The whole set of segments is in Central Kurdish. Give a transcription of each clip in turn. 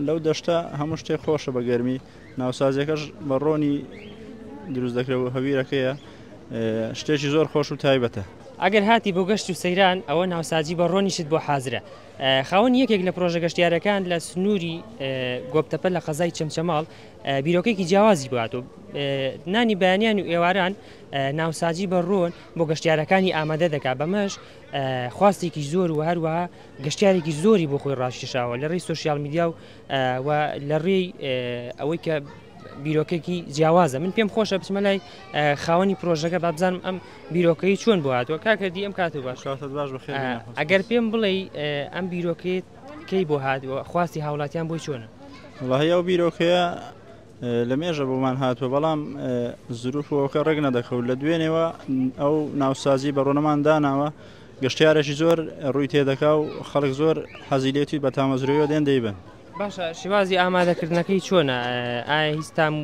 لەو دەشتە هەموو شتێک خۆشە بە گەرمی، ناوسازیەکەش بە ڕۆنی دروست دەکرێت و هەویرەکەیە شتێکی زۆر خۆش و تایبەتە. ئەگەر هاتی بۆ گەشت و سەیران ئەوە ناوسازی بە ڕۆنیشت بۆ حازرە. خاوەنی یەکێک لە پرۆژە گەشتیارەکان لە سنووری گۆپتەپە لە قەزای چەمچەماڵ بیرۆکەیەکی جیاوازی بۆ هاتووە. نانی بەیانیان و ئێواران ناوسازی بە ڕۆن بۆ گەشتیارەکانی ئامادە دەکات، بەمەش خواستێکی زۆر و هەروەها گەشتیارێکی زۆری بۆ خۆی ڕاکێشاوە لە ڕێی سۆشیال میدیا و و لە ڕێی ئەوەی کە بیرۆکێکی جیاوازە. من پێم خۆشە بچمە لای خاوەنی پرۆژەکە با بزانم ئەم بیرۆکەی چۆن بۆ هاتووە. کاکە دی ئەم کاتە باش. کاتت باش، بەخێر بێن. ئەگەر پێم بڵێ ئەم بیرۆکەیە کەی بۆ هاتووە، خواستی هاوڵاتیان بۆی چۆنە؟ وەڵاهی ئەو بیرۆکەیە لە مێژە بۆمان هاتووە، بەڵام زروف وەکە ڕێک نەدەکەوت. لە دوێنێوە ئەو ناوسازی بەڕۆنەمان داناوە، گەشتیارێکی زۆر ڕووی تێدەکا و خەڵک زۆر حەزی لێتی بە تامەزرۆیەوە دێن دەیبن. باشە، شێوازی ئامادەکردنەکەی چۆنە؟ ئایا هیچ تام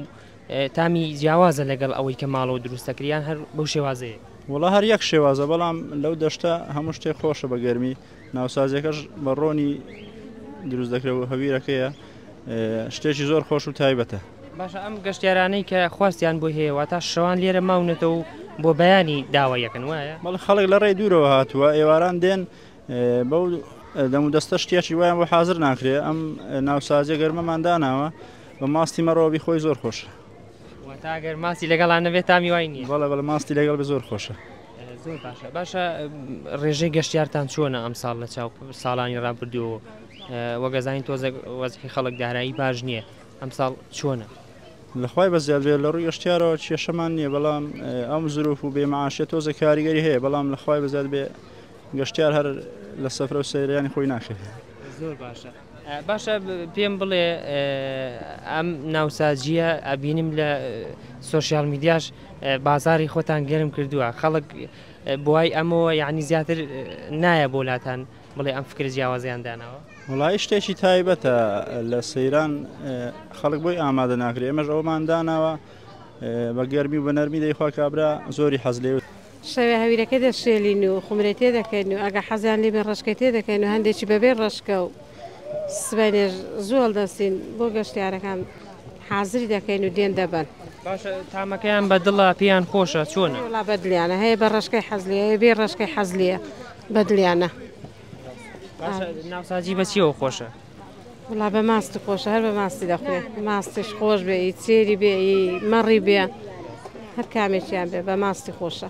تامی جیاوازە لەگەڵ ئەوەی کە ماڵەوە دروست دەکرێت یان هەر بەو شێوازەیە؟ وەڵا هەر یەک شێوازە، بەڵام لەو دەشتە هەموو شتێک خۆشە بە گەرمی، ناوسازیەکەش بە ڕۆنی دروست دەکرێت و هەویرەکەیە شتێکی زۆر خۆش و تایبەتە. باشە، ئەم گەشتیارانەی کە خواستیان بۆی هەیە واتا شەوان لێرە ماونەتەوە و بۆ بەیانی داوایەکەن وایە؟ بەڵێ، خەڵک لە ڕێی دوورەوە هاتووە، ئێواران دێن بەو دەم و دەستە شتێکی وایان بۆ حاضر ناکرێ. ئەم ناوسازیە گەرمەمان داناوە بە ماستی مەڕەوە بی خۆی زۆر خۆشە. واتا ئەگەر ماستی لەگەڵان نەبێت تامی وای نییە؟ بەڵێ بەڵێ، ماستی لەگەڵ بێ زۆر خۆشە. زۆر باشە. باشە، ڕێژەی گەشتیارتان چۆنە ئەمساڵ لە چاو ساڵانی ڕابردووەوە؟ وەگەزانین تۆزێک وەزعی خەڵک دارایی باش نییە، ئەمساڵ چۆنە؟ لەخوای بە زیاد بێت لە ڕووی گەشتیارەوە کێشەمان نییە، بەڵام ئەم زروف و بێمعاشیە تۆزێک کاریگەری هەیە، بەڵام لەخوای بە زیاد بێ گەشتیار هەر لە سەفرە و سەیرانی خۆی ناکرێت. زۆر باشە. باشە، پێم بڵێ ئەم ناوساجیە ئەبینیم لە سۆشیال میدیاش بازاری خۆتان گەرم کردووە، خەڵک بۆی ئەمەوە یعنی زیاتر نایە بۆ لاتان بڵێ ئەم فکر جیاوازیان داناوە؟ وڵی شتێکی تایبەتە لە سەیران خەڵک بۆی ئامادە ناکرێ، ئێمەش ئەومان داناوە بە گەرمی و بە نەرمی دەیخوا کابرا زۆری حەز لێ. شەوێ هەویرەکە دەشێلین و خومرێ تێ دەکەین و ئەگە حەزیان لێ بێ ڕەشکە تێ دەکەین و هەندێکی بەبێ ڕەشکە و سبەینێش زوو هەڵدەستین بۆ گەشتیارەکان حازری دەکەین و دێن دەبەن. باشە، تامەکەیان بە دڵە، پێیان خۆشە، چۆنە؟ وڵا بەدلیانە، هەیە بە ڕەشکەی حەزلیە، هەیە بێ ڕەشکەی حەزلیە، بەدلیانە. باشە، ناوساجی بە چیەوە خۆشە؟ وڵا بە ماستی خۆشە، هەر بە ماستی دەخورێ، ماستیش خۆش بێ، ئی چێری بێ، ئی مەڕی بێ، هەر کامێکیان بێ بە ماستی خۆشە.